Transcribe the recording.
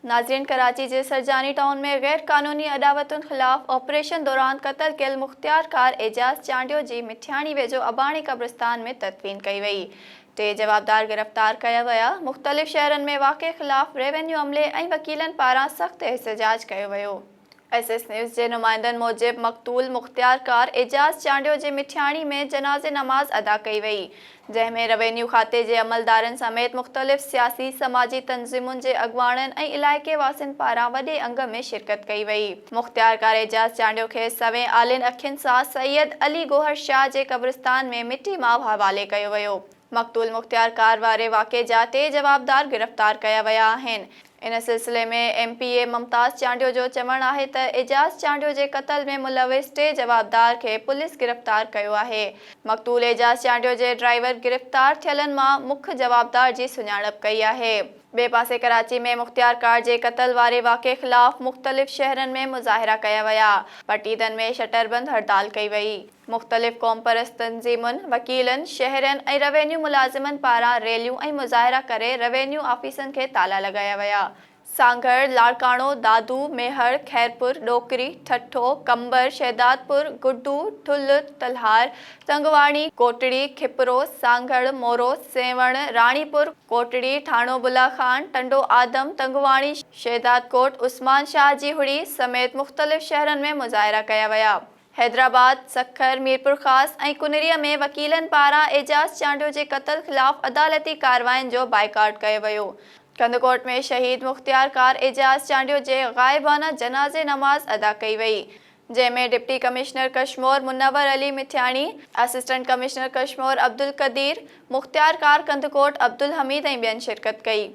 ناظرين ڪراچي جي سرجاني ٽائون ۾ غير قانوني اڏاوتن خلاف آپريشن دوران قتل ڪيل مختيارڪار اعجاز چانڊيو جي مٺياڻي ويجهو اباڻي قبرستان ۾ تدفين ڪئي وئي، ٽي جوابدار گرفتار ڪيا ويا، مختلف شهرن ۾ واقعي خلاف ريونيو عملي ۽ وڪيلن پاران سخت احتجاج ڪيو ويو. ايس ايس نيوز جي نمائندن موجب مقتول مختيارڪار اعجاز چانڊيو جي مٺياڻي ۾ جنازي نماز ادا ڪئي وئي، جنهن ۾ روينيو کاتي جي عملدارن سميت مختلف سياسي سماجي تنظيمن جي اڳواڻن ۽ علائقي واسين پاران وڏي انگ ۾ شرڪت ڪئي وئي. مختيارڪار اعجاز چانڊيو کي سوين آلين اکين سان سيد علي گوهر شاهه جي قبرستان ۾ مٽي ماء حوالي ڪيو ويو. مقتول مختيارڪار واري واقعي جا ٽي جوابدار گرفتار ڪيا ويا آهن. ان سلسلي ۾ M P A Mumtaz Chandio جو چوڻ آهي ته اعجاز چانڊيو جي قتل ۾ ملوث ٽي جوابدار کي پوليس گرفتار ڪيو آهي. مقتول اعجاز چانڊيو جي ڊرائيور گرفتار ٿيلن مان مک جوابدار جي سڃاڻپ ڪئي آهي. ٻئي پاسي ڪراچي ۾ مختيارڪار جي قتل واري واقعي خلاف مختلف شهرن ۾ مظاهرا ڪيا ويا، پٽيدن ۾ شٽربند هڙتال ڪئي وئي. مختلف قومپرست تنظيمن، وڪيلن، شهرين ۽ روينيو ملازمن پاران ريليون ۽ مظاهرا ڪري روينيو آفيسن کي تالا لڳايا ويا. سانگهڙ، لاڙڪاڻو، دادو، ميهڙ، خيرپور، ڏوڪري، ٺٽو، قمبر، شهدادپور، گڊو، ٺل، تلهار، تنگواڻي، ڪوٽڙي، کپرو، سانگهڙ، مورو، سيوهڻ، راڻيپور، ڪوٽڙي، ٺاڻو بلا خان، ٽنڊو آدم، تنگواڻي، شهدادڪوٽ، عثمان شاهه جي هڙي سميت مختلف شهرن ۾ مظاهرا ڪيا ويا. حيدرآباد، سکر، ميرپورخاص ۽ ڪنري ۾ وڪيلن پاران اعجاز چانڊيو جي قتل خلاف عدالتي ڪاررواين جو بائيڪاٽ ڪيو ويو. ڪنڌڪوٽ ۾ شهيد مختيارڪار اعجاز چانڊيو جي غائبانه جنازي نماز ادا ڪئي وئي، جنهن ۾ deputy commissioner Kashmore Munawar Ali Mithiani, assistant commissioner Kashmore Abdul Qadeer, مختيارڪار ڪنڌڪوٽ عبدالحميد ۽ ٻين شرڪت ڪئي.